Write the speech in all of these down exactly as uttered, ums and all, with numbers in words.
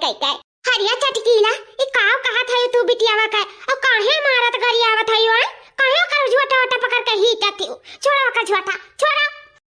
हरिया चटकीला, ई काव कहत हयू तू बिटियावा का? अउ काहे मारत गरियावत हयू, आय? काहे ओकर झोटा ओटा पकड़ के हीटत हयू? छोड़ा ओकर झोटा, छोड़ा।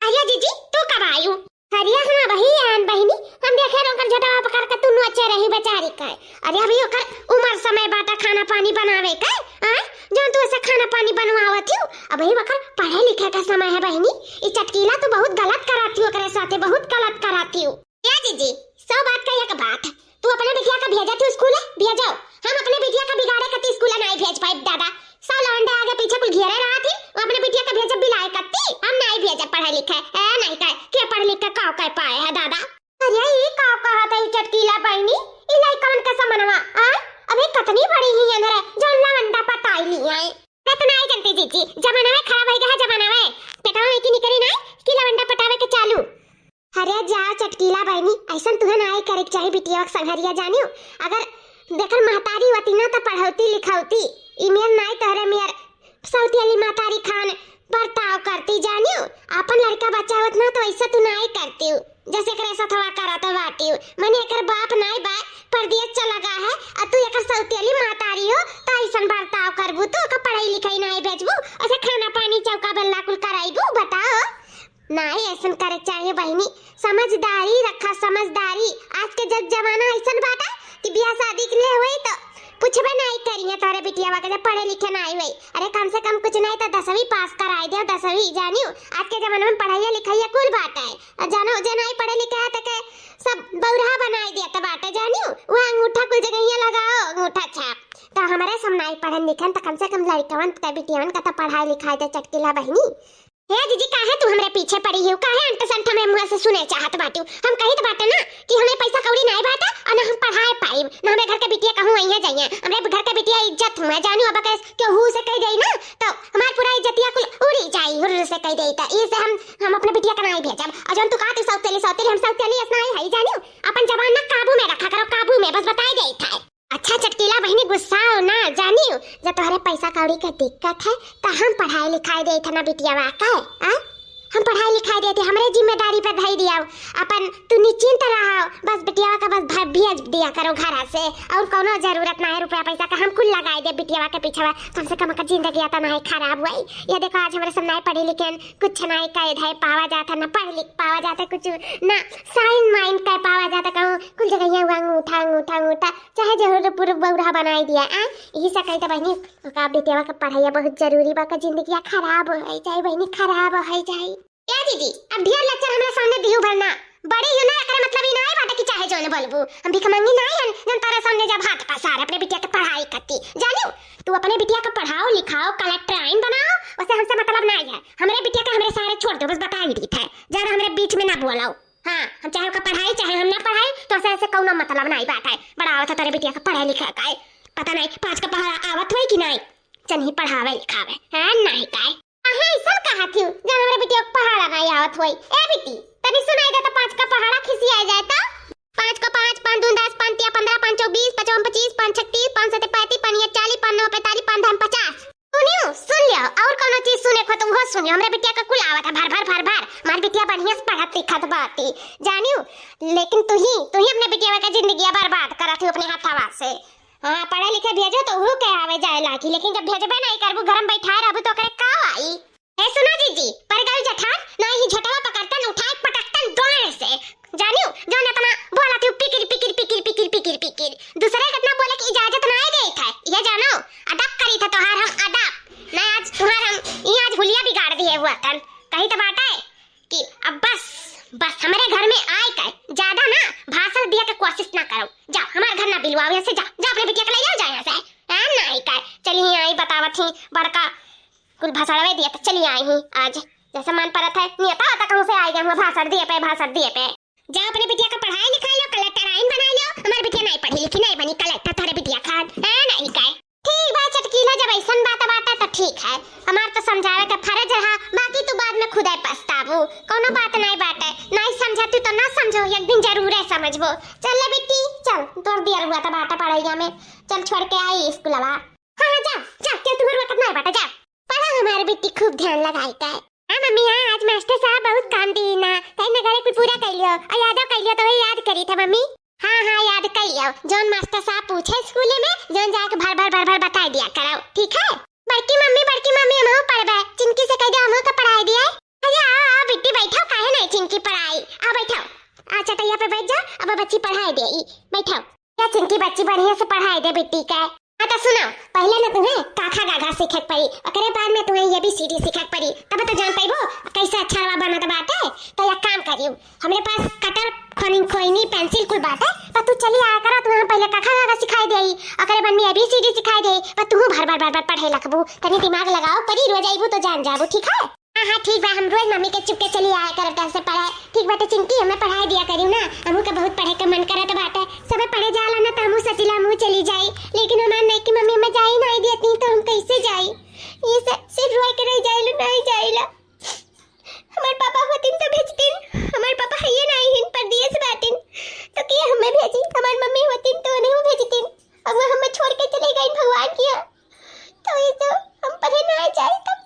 हरिया जीजी, तू कब आयू? हरिया, हम अबही आयन बहिनी, हम देखे ओकर झोटवा पकड़ के तू नोचे रही बेचारी का। अरे अभी ओकर उमर समय बाटा खाना पानी बनावे का, आय? जौन तू ऐसे खाना पानी बनवावत हयू, अबही ओकर पढ़े लिखे का समय है बहिनी। ई चटकीला तू बहुत गलत करत हयू ओकरे साथे, बहुत गलत करत हयू। ए जीजी, सौ बात का एक बात, तू अपने बिटिया का भेजत हयू स्कूले, भेजो। हम अपने बिटिया का बिगाड़े कती स्कूले नाई भेज पाइब दादा। सौ लवंडे आगे पीछे कुल घेरे रहत ही, वो अपने बिटिया का भेजब बिलाए कती, हम नाई भेजब पढ़े लिखे। ए नाई का, के पढ़ लिख के काव कह पाए है दादा? अरे ई काव कहत है ई चटकीला बहिनी, ई लइकवन के समनवा, आय? अबे कतनी बड़ी ही अंधरे, जौन लवंडा पटाई ली है। अरे तू नाई जनती जीजी, जमानवे खराब होइ गया है, जमानवे। पेटवा में की निकरी नाई, कि लवंडा पटावे के चालू। अरे जा चटकीला बहिनी, अइसन तुहे नाई करे के चाही बिटिया के संघरिया जानियो। अगर देखल महतारी होती ना त पढ़ौती लिखौती, ई मेर नाई तोहरे मेर सौतियली महतारी खान बर्ताव करती जानियो। आपन लड़का बच्चा होत ना त ऐसा तू नाई करती, जैसे एकरे सथवा करत बाटियो। मने एकर बाप नाई बा, परदेस चला गा है, आ तू एकर सौतियली महतारी हो, त अइसन बर्ताव करबू तू, ओकर पढ़ाई लिखाई नाई भेजबू, ऐसे खाना पानी चौका बेलना कुल कराइबू, बताओ। नाई, अइसन करे के चाही बहिनी, समझदारी रखा, समझदारी। आज के जग जमाना अइसन बाटा कि बियाह शादी के लिए होई त पूछबे नाई करिहे तोहरे बिटियावा के, जब पढ़े लिखे नाई होई। अरे कम से कम कुछ नाई त दसवीं पास कराई देउ, दसवीं, जानियो। आज के जमाना में पढ़ाई लिखाई कुल बाटे। आ जानो, जे नाई पढ़े लिखे है, तके सब बौरहा बनाई देत बाटे, जानियो। वह अंगूठा कुल जगहिया लगाओ, अंगूठा छाप। त हमरे सब नाई पढ़न लिखन, त कम से कम लड़कवन के, बिटियवन का त पढ़ाई लिखाई दे चटकीला बहिनी। हे जीजी, काहे तू हमरे पीछे पड़ी हिउ? काहे अंट संट हमरे मुँह से सुने चाहत बाटिउ? हम कहित बाटे ना कि हमरे पैसा कौड़ी नाई बाटे और ना हम पढ़ाए पाइब, ना हमरे घर के बिटिया कहूँ अइहे जइहे। हमरे घर के बिटिया इज्जत हुए, जानियो, अब के केहू से कह देई ना तो हमार पूरा इज्जतिया कुल उड़ी जाई, हुर्र से कह देई त। ई से हम, हम अपने बिटिया के नाई भेजब। और जौन तू कहत ही सौतेली, सौतेली, हम सौतेली अस नाई हई, जानियो। अपन जबान ना काबू में रखा करो, काबू में, बस बताई देई था। अच्छा चटकीला बहिनी, गुस्साओ ना, जानियो, जब तोहरे पैसा कौड़ी के दिक्कत है, त हम पढ़ाई लिखाई देत है ना बिटियावा के, आ? हम पढ़ाई लिखाई देत है, हमरे जिम्मेदारी पे धई दियाओ, अपन तू निश्चिंत रहो, बस बिटियावा का बस भ-, भेज दिया करो घरा से, और कौनो जरूरत ना है रुपया पैसा का, हम कुल लगाई दे बिटियावा के पीछे, कम से कम ओकर जिंदगी तो ना है खराब हुई। ये देखो आज हमरे सब नाई पढ़े लिखे, कुछ नाई का इधर पावा जाता, ना पढ़ लिख पावा जाता, कुछ ना साइन माइन कर पावा जाता, कहूँ कुल जगहिया हुआ अंगूठा, अंगूठा, अंगूठा। चाहे जरूर पूरा बौरा बनाई दिया, आ? यही से कही त बहिनी, ओका बिटियावा के पढ़ाइया बहुत जरूरी बा, का जिंदगिया खराब होइ जाई बहिनी, खराब होइ जाई। ए दीदी, अब ढेर लेक्चर हमरा सामने दिहू भर ना। बड़ी हो ना, एकरे मतलब ई नाई बाटे कि चाहे जौन बोलबू। हम भिखमंगी नाई हन, जौन तोरे सामने जब हाथ पसार अपने बिटिया के पढ़ाई कती। जानियो, तू अपने बिटिया के पढ़ाओ, लिखाओ, कलेक्टर आइन बनाओ, ओसे हमसे मतलब नाई है। हमरे बिटिया के हमरे सहारे छोड़ दो, बस बताई दीत है। ज्यादा हमरे बीच में ना बोलाओ। हाँ, हम चाहे ओका पढ़ाई, चाहे हम ना पढ़ाई, तो ऐसे, ऐसे कौनो मतलब नाई बाटे। बड़ा आवत है तोरे बिटिया का पढ़े लिखे का। पता नाई, पाँच का पहाड़ा आवत होई कि नाई। चनही पढ़ावे लिखावे, हाँ, नाई काय। अहे, अइसन कहा थी, जब हमरे बिटिया का पहाड़ा नाई आवत होई। ए बिटी, तनी सुनाई दे तो पाँच का पहाड़ा खिसिया जाए तो। पाँच का पाँच, पाँच दून दस, पाँच तिया पन्द्रह, पाँच चौक बीस, पाँच चौक पच्चीस, पाँच छक तीस, पाँच सते पैंतीस, पाँच इया चालीस, पाँच नौ पैंतालीस, पाँच दहम पचास। सुनियो, सुन लियो, और कौनो चीज सुने खो तो वो सुनियो। हमरे बिटिया का कुल आवत है, भर, भर, भर, भर। हमार बिटिया बढ़िया से पढ़त लिखत बाटी, जानियो। लेकिन तू ही, तू ही अपने बिटिया का जिंदगिया बर्बाद करत ही अपने हाथावा से। हाँ, पढ़े लिखे भेजो तो वो के आवे जाए लागी, लेकिन जब भेजबे नहीं करबू, घर में बैठाए रहबू तो ओकरे का आई? ए सुना जीजी, पर गई जठार, ना ही झटवा पकड़तन, उठाए पटकतन डोरे से। जानियो, जौन इतना बोलत ही पिकिर, पिकिर, पिकिर, पिकिर, पिकिर, पिकिर। दूसरे के इतना बोले की इजाजत नाई देत है, ये जानो, अदब करी था तोहार हम अदब। ना आज तुम्हार हम, ये आज हुलिया बिगाड़ दिए हुआ तन। कही तो बाटे कि अब बस, बस हमरे घर में आए के ज्यादा ना भाषण दिए के कोशिश ना करो। जा, हमार घर ना बिलवाओ यहाँ से, जा, जा अपने बिटिया के ले जाओ, जा यहाँ से। हाँ, नाई का, चली आई बतावत ही बड़का कुल भाषणवे दिया तो चली आई ही आज। जैसे मन परत है, नियता होता कहूँ से आई गए हुआ भाषण दिए पे, भाषण दिए पे। जा अपने बिटिया का पढ़ाई लिखाई लो, कलेक्टर आइन बनाई लो, हमार बिटिया नाई पढ़ी लिखी, नाई बनी कलेक्टर, थारे बिटिया खान, हाँ, नाई काय। ठीक बा चटकीला, जब अइसन बात बाटा तो ठीक है, हमार तो समझावे का फर्ज रहा, बाकी तू बाद में खुदे पछताबू। कौनो बात नाई बाटे, नाई समझा तू तो ना समझो, एक दिन जरूरे समझबो। चल ले बिट्टी, चल, तोर दियर हुआ तो बाटा पढ़ाइया में, चल छोड़ के आई स्कूलवा। हाँ, हाँ, जा, जा, क्यों तुम्हारे वक्त ना बाटा, जा। पढ़ा हमारे बिट्टी खूब ध्यान लगाई का। हाँ मम्मी, हाँ, आज मास्टर साहब बहुत काम दी ना, कहीं ना करे कुछ पूरा कर लियो, और यादव कर लियो तो वही याद करी था मम्मी। हाँ, हाँ, याद कर लियो। जौन मास्टर साहब पूछे स्कूल में, जौन जाके भर, भर, भर, भर बताई दिया करो, ठीक है? बड़की मम्मी, बड़की मम्मी, हमहू पढ़बे। चिंकी से कह दो, हमहू के पढ़ाई दिया। अरे आओ, आओ बिट्टी, बैठो, काहे नहीं चिंकी पढ़ाई? आओ बैठो। आ चटैया पे बैठ जाओ, अब बच्ची पढ़ाई दे, ई, बैठो। या चिंकी बच्ची बढ़िया से पढ़ाई दे बिट्टी के। हाँ तो सुनो, पहले न तुम्हें काखा गाघा सीखे के पड़ी, ओकरे बाद में तुम्हें A B C D सीखे के पड़ी, तब तो जान पाइबो कैसे अक्षरवा बनत बाटे। तो एक काम करियो, हमरे पास कटर, खोनी, खोइनी, पेंसिल कुल बाटे, पर तू चली आया करो, तुम्हें पहले काखा गाघा सिखाई देई, ओकरे बाद में A B C D सिखाई देई, पर तू भर भर भर भर पढ़े लगबू। तनी दिमाग लगाओ परी, रोज अइबू तो जान जाबू, ठीक है? हाँ, हाँ, ठीक बा, हम रोज मम्मी के चुपके चली आया करब तहसे पढ़े। ठीक बाटे चिंकी, हमें पढ़ाई दिया करियो ना, हमहू के बहुत पढ़े के मन करत बाटे। सबे पढ़े जाला ना, त हमहू सचिला हमहू चली जाई, लेकिन हमार नईकी मम्मी हमें जाई नहीं देती, तो हम कैसे जाई? ये से सिर्फ रोए के रह जाइलो, नहीं जाइला। हमार पापा होतिन तो भेजतिन, हमार पापा हइये नहीं हिन, परदेस बाटिन, तो किया हमें भेजी? हमार मम्मी होतिन तो उन्हें भेजतिन, अब वो हमें छोड़ के चली गई भगवान किया, तो ये तो हम पढ़े नहीं जाई, तब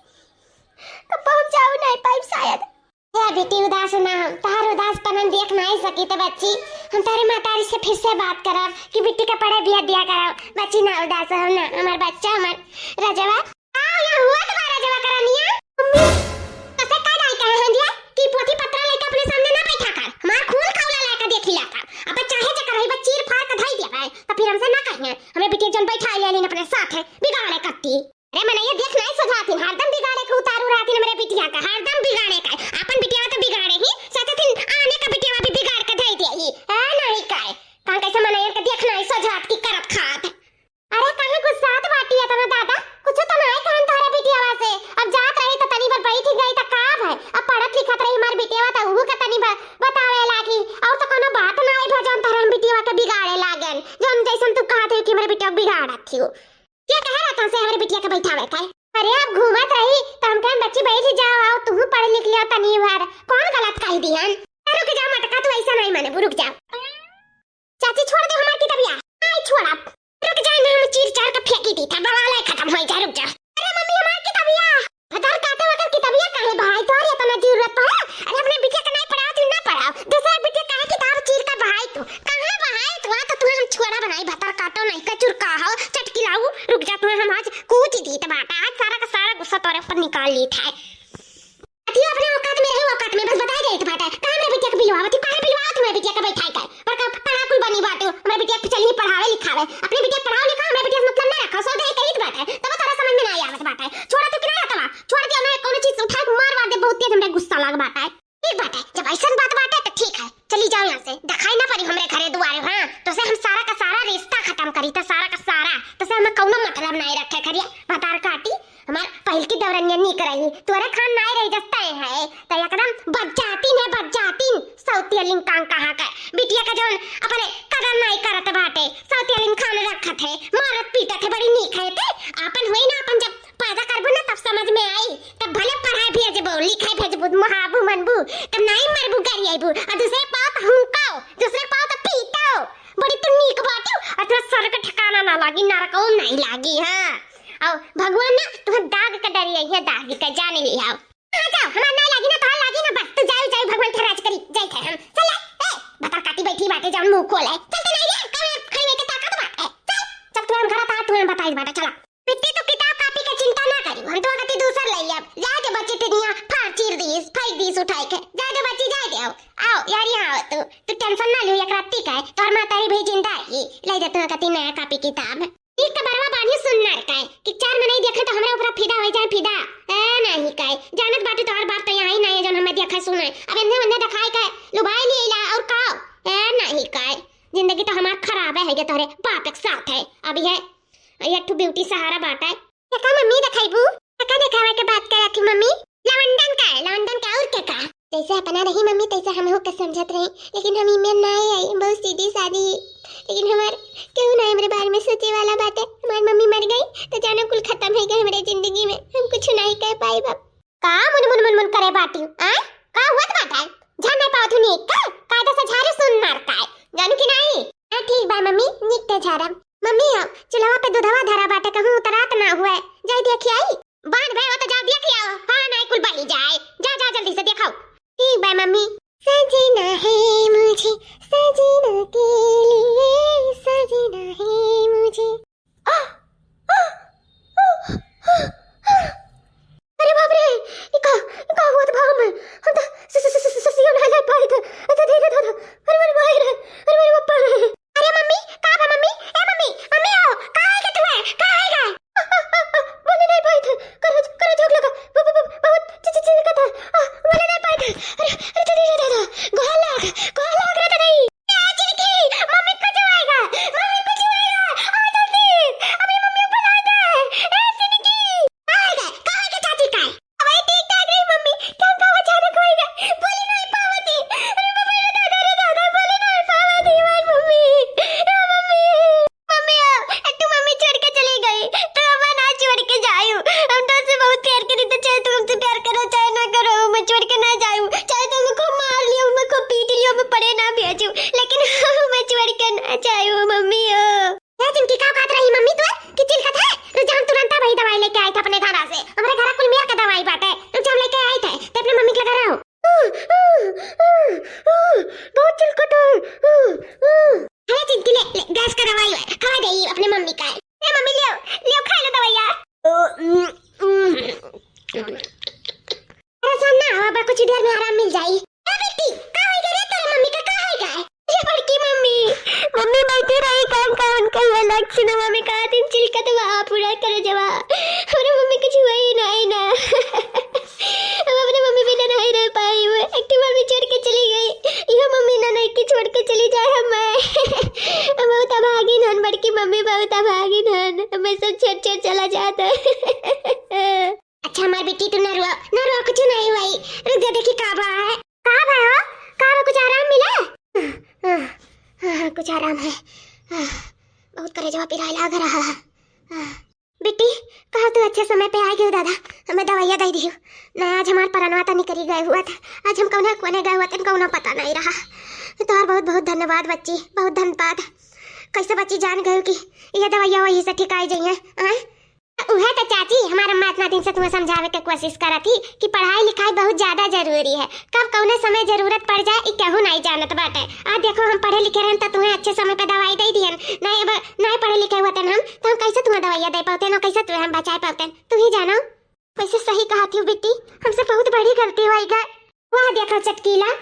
कब हम जाओ नहीं पाइब शायद। ए बेटी, उदास ना हम, तहार उदासपन हम देख नहीं सकी तो बच्ची, हम तारे महतारी से फिर से बात करब कि बिट्टी के पढ़े बिया दिया करब। बच्ची ना उदास हो ना, हमार बच्चा, हमार रजवा। आओ, यहाँ हुआ तो बा रजवा करनिया। मम्मी, कसे का जाई कहे हैं दिया कि पोथी पत्रा लेके अपने सामने ना बैठा कर, हमार खून खौला लेके देखी लाता। अब चाहे जे करही बा चीर फाड़ के धई दिया भाई, तो फिर हमसे ना कहिए, हमें बिटिया जन बैठा ले लेन अपने साथ है, बिगाड़े कत्ती। अरे मनैया देख नहीं सजातिन, हरदम बिगाड़े के उतारू रहतिन हमरे बिटिया का, हरदम बिगाड़े का। अपन बिटिया तो बिगाड़े ही, सोचतिन आने का बिटिया भी बिगाड़ के धई दिया ही। ए नहीं काय, कहाँ कैसे मनैया के देख नहीं सजात की करत खात। अरे काहे गुस्सात बाटी इतना दादा? कुछ तो नहीं कहन तोहरे बिटियावा से। अब जात रही तो तनी भर बैठ गई तो का भय? अब पढ़त लिखत रही हमार बिटियावा तो उहू के तनी भर बतावे लागी। और तो कोनो बात नहीं भय जौन तोहरे हम बिटियावा के बिगाड़े लागन। जौन जैसन तू कहत हो कि हमरे बिटिया के बिगाड़त थियो। के कहे रहा तुमसे हमरे बिटिया के बैठावे का? अरे अब घूमत रही तो हम कहन बच्ची बैठ जाओ, आओ तुहू पढ़ लिख लियो तनी भर। कौन गलत कह दिहन? रुक जाओ मटका, तू ऐसा नहीं माने, रुक जाओ। चाची छोड़ दे हमार किताबिया। नहीं छोड़ब। रुक जाए ना, हम चीर चार के फेंकी दी था, बवाल है खत्म हो जा, रुक जा। अरे मम्मी हमार किताबिया। भतार काटे वकर किताबिया काहे बहाई तोहर इतना जरूरत पड़ा? अरे अपने बिटिया के नहीं पढ़ाओ तू ना पढ़ाओ। दूसरा बिटिया काहे किताब चीर का बहाई तू? कहाँ बहाई तू? आ तो तुम्हें हम छोड़ा बनाई भतार काटो नहीं कचुर का हो। चटकी लाऊ, रुक जा तुम्हें हम आज कूच दी त बाटा। आज सारा का सारा गुस्सा तोरे ऊपर निकाल ली था। अतियो अपने औकात में रहे, औकात में बस बताई जाइत बाटे। का हमरे बिटिया के बिलवावत ही, काहे बिलवावत हमरे बिटिया के बैठाई के? बड़का पढ़ाकुल बनी बाटे, हमरे बिटिया के चली पढ़ावे लिखावे। अपने बिटिया के पढ़ाओ लिखाओ, हमरे बिटिया से मतलब ना रखो, सो दे कहित बाटे। तब तोरा समझ में ना आवत बाटे। छोड़ा तू किनारा तवा, छोड़ दियो ना, कोनो चीज उठा के मार वार दे, बहुत तेज हमरे गुस्सा लाग बाटे। ठीक बाटे, जब ऐसन बात बाटे तो ठीक है, चली जाओ यहाँ से, दिखाई ना पड़ी हमरे घरे दुआरे। हाँ, तो से हम सारा का सारा रिश्ता खत्म करी, तो सारा का सारा, तो से हमें कौनो मतलब नहीं रखे करिए, भतार काटी। हमार पहिलकी दौरनिया नीक रही, तोरे खान नाय रही जस्ते है, त एकदम बज्जातिन है, बज्जातिन। सौतियलिन कान कहाँ का, बिटिया का जौन अपने कदर नाय करत बाटे, सौतियलिन खान रखत है, मारत पीटत है, बड़ी नीक है ते। आपन होई ना, आपन जब पैदा करबू ना तब समझ में आई, तब भले पढ़ाई भेजबू, लिखाई भेजबू, मुहाबू मनबू, तब नाई मरबू गरियाबू, और दूसरे पाँव त हुंकाओ, दूसरे पाँव त पीटो। बड़ी तू नीक बाटी, और तोरा सर के ठिकाना ना लागी, नरकौ नहीं लागी। हाँ, और भगवान ना तुम्हें दाग के डरी है, दाग के जाने ले आओ। हाँ, जाओ, हमार नाई लागी ना, तोहार लागी ना, बस तू जाओ, जाओ, भगवान के राज करी, जाई थे हम। चल, ए, भतार काटी बैठी बाटे, जौन मुंह खोले। चल, तू नहीं ले, कौन खड़ी होके ताकत बाटे? चल, जब तुम्हें हम घर आता, तुम्हें हम बताई बाटे, चला। बिट्टी, तू किताब कापी के चिंता ना करी, हम तो कति दूसर ले अब। जाए दे बच्ची, तिनिया फाड़ चीर दीस, फेंक दीस उठाई के। जाए दे बच्ची, जाए दे। आओ, आओ, यार, यहाँ आओ तू। तू tension ना लियो, एक राती का है, तोहर महतारी भी जिंदा है। ले दे तू कति नया कापी किताब। एक तो बरवा बानी सुननार का है कि चार में नहीं देखे तो हमरा ऊपर फिदा हो जाए, फिदा। ए, नहीं का है। जानत बाटू तोहर बाप तो यहाँ ही नहीं है, जौन हमें देखे सुने। अब इन्हें उन्हें दिखाई के लुभाई लिए ला और का? ए, नहीं का है। जिंदगी तो हमार खराब है, है तोहरे बाप एक साथ है। अब ये एक ठो beauty सहारा बाटा है। काका मम्मी देखाइबू? काका देखावे के बात करत ही मम्मी? लवंडन का है, लवंडन का और के का? जैसे अपना रही मम्मी, तैसे हमहू के समझत रही, लेकिन हम इमे ना आई, बहुत सीधी सादी। लेकिन हमार केहू ना हमरे बारे में सोचे वाला बाटे। हमार मम्मी मर गई तो जानो कुल खत्म है गए हमरे जिंदगी में, हम कुछ नहीं कह पाई बाप। का मुन मुन मुन मुन करे बाटी, आ? का हुआ बाटा? झाड़ नहीं पावत हूँ नीक का? कायदा से झाड़ू सुन मार का है, जानू कि नहीं? हाँ ठीक बा मम्मी, नीक ते झाड़म। मम्मी हो, चूल्हा पे दूधवा धरा बाटे, कहूँ उतरात ना हुए, जाई देखी आई। बांध भे हो तो जाओ देखी आओ। हाँ, नहीं कुल बही जाए, जा जा जल्दी से देखाओ। ठीक बा मम्मी। सजना है मुझे, सजना के लिए सजना है मुझे। आह! आह! आह! आह! अरे बाप रे, ई का, ई का हुआ त भाग में? हम त स-, स-, स-, स-, स-, सियो ना ले पाई थे। अच्छा, धीरे धो, धो। अरे, अरे, भाई रे, अरे, अरे, बाप रे। अरे मम्मी, का बा मम्मी? ए मम्मी, मम्मी हो, का है के तू है? का है के? बोले नहीं पाई थे, करे, करे झोंक लगा, ब-, ब-, ब-, बहुत चि-, चि-, चिल्लकत है। आ, बोले नहीं पाई थे। अरे, अरे, दादा, दादा, गोहार लाग, गोहार लाग रे दादा। ए, चिलकी, मम्मी को जो आएगा, मम्मी को जो आएगा, आ जल्दी, अभी मम्मी को बुला दे। ए, चिलकी, आएगा, कहाँ के चाची का है? अबे ठीक ठाक रही मम्मी, क्या का अचानक होएगा? बोले नहीं पावती। अरे बाबा रे दादा रे दादा, बोले नहीं पावती हमारी मम्मी। ए मम्मी, मम्मी आ, तू मम्मी छोड़ के चली गई, तो अब ना छोड़ के जायू। हम तो से बहुत प्यार करी, तो चाहे तू हमसे प्यार करो, चाहे ना करो, मैं छोड़ के ना जायू। चाहे तू हमको मार लियो, मैं को पीट लियो, मैं पढ़े ना भेजू, लेकिन मैं छोड़ के ना जायू, मम्मी ओ। ए, चिमकी, का कहत रही मम्मी तू कि चिलकत है? रुक जा, हम तुरंत वही दवाई लेके आए थे अपने घरा से। हमारे घरा कुल मेर का दवाई बाटे। रुक जा, हम लेके आए थे। ते अपने मम्मी के लगा रहो। बहुत चिलकत है। अरे चिमकी, ले, ले, गैस का दवाई है, खवा दे अपने मम्मी का। ए मम्मी, लियो, लियो, खा लो दवाइया। ओ, उम, उम। परेशान ना हो, अब कुछ देर में आराम मिल जाई। ए बेटी, का होई गे रे तोरे मम्मी का, का होई गे? ए बड़की मम्मी, मम्मी बैठी रही, काम का उनका हुआ लक्षणवा में का दिन चिलकत बा, पूरा करे जवा। हमरे मम्मी कुछ हुआ ही नहीं ना। हम अपने मम्मी बिना नहीं रह पाई, वो एक ठो मम्मी छोड़ के चली गई, यह मम्मी ना नहीं कि छोड़ के चली जाए हमें। हम बहुत अभागिन हन, बड़की मम्मी बहुत अभागिन हन, हमें सब छोड़ छोड़ चला जाता। अच्छा हमार बेटी, तू ना रोआ, ना रोआ, कुछ नहीं हुआ। रुक जा, देखी का बा है। का बा हो? का बा, कुछ आराम मिला? हाँ, हाँ, हाँ, कुछ आराम है। हाँ, बहुत करेजवा पिराए लाग रहा है। हाँ। बेटी, कहा तू अच्छे समय पे आ गयो दादा, हमें दवाइया दे दियो। ना आज हमार परनवा तनी करी गए हुआ था, आज हम कौना कोने गए हुआ थे, कौना पता नहीं रहा। तोहार बहुत बहुत धन्यवाद बच्ची, बहुत धन्यवाद। कैसे बच्ची जान गयो कि ये दवाइया वही से ठिकाई जाइए, आय? उहे त चाची, हमार अम्मा इतना दिन से तुम्हें समझावे के कोशिश करत ही कि पढ़ाई लिखाई बहुत ज्यादा जरूरी है। कब कौने समय जरूरत पड़ जाए, ई केहू नहीं जानत बाटे। आ देखो, हम पढ़े लिखे रहन त तुम्हें अच्छे समय पे दवाई दे दिहन। नहीं, अब नहीं पढ़े लिखे हुआ हम, तो हम कैसे तुम्हें दवाइया दे पाते, ना कैसे तुम्हें हम बचाए पाते, तू ही जानो। वैसे सही कहत ही बेटी, हमसे बहुत बड़ी गलती हो गई। वाह, देखो चटकीला,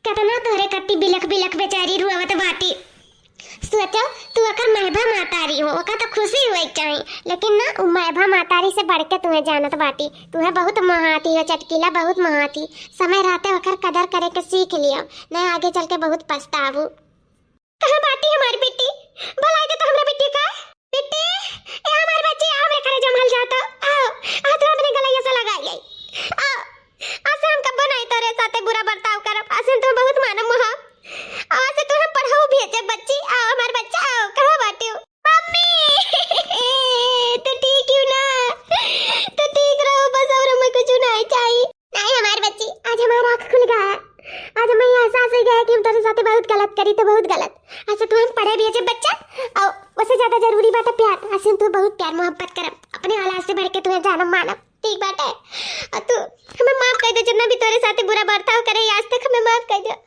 केतना तोहरे कत्ती बिलख बिलख बेचारी रुआवत बाटी। सोचो, तू ओकर महबा मातारी हो, ओका तो खुशी होए के चाही, लेकिन ना, उ महबा मातारी से बढ़ के तुहे जानत बाटी। तुहे बहुत मोहाती हो चटकीला, बहुत मोहाती। समय रहते ओकर कदर करे के सीख लियो, नहीं आगे चल के बहुत पछताबू। कहाँ बाटी हमार बेटी? भलाई दे तो हमरा बेटी का। बेटी, ए हमार बच्ची, आओ हमरे घरे जमल जाता। आओ, आओ तू अपने गलैया से लगा ले। आओ, आज से हम कब्बो नहीं तोरे साथे बुरा बर्ताव करब। आज से हम तुम्हें बहुत मानब मोहा। आज से तुम्हें पढ़ाऊ भी है जब बच्ची। आओ हमार बच्चा, आओ, कहाँ बाटी हो? मम्मी, तू ठीक क्यों ना? तू ठीक रहो बस, और हमें कुछ नहीं चाहिए। नहीं हमार बच्ची, आज हमार आँख खुल गया। आज हमें ये एहसास हो गया कि हम तोरे साथे बहुत गलत करी, तो बहुत गलत। आज से तू हम पढ़े भी है जब बच्चा, और वैसे ज्यादा जरूरी बात है प्यार। आज से हम तू बहुत प्यार मोहब्बत करब, अपने औलाद से बढ़ के तुम्हें जानब मानब, ठीक बाटे? और तू हमें माफ कर दे, जितना भी तोरे साथे बुरा बर्ताव करे आज तक, हमें माफ कर दे।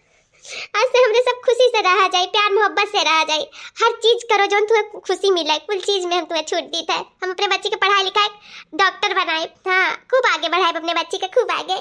आज से हमरे सब खुशी से रहा जाए, प्यार मोहब्बत से रहा जाए। हर चीज करो जौन तुम्हें खुशी मिले, कुल चीज में हम तुम्हें छूट दी थे। हम अपने बच्ची के पढ़ाई लिखाई, डॉक्टर बनाए, हाँ, खूब आगे बढ़ाए अपने बच्ची के, खूब आगे।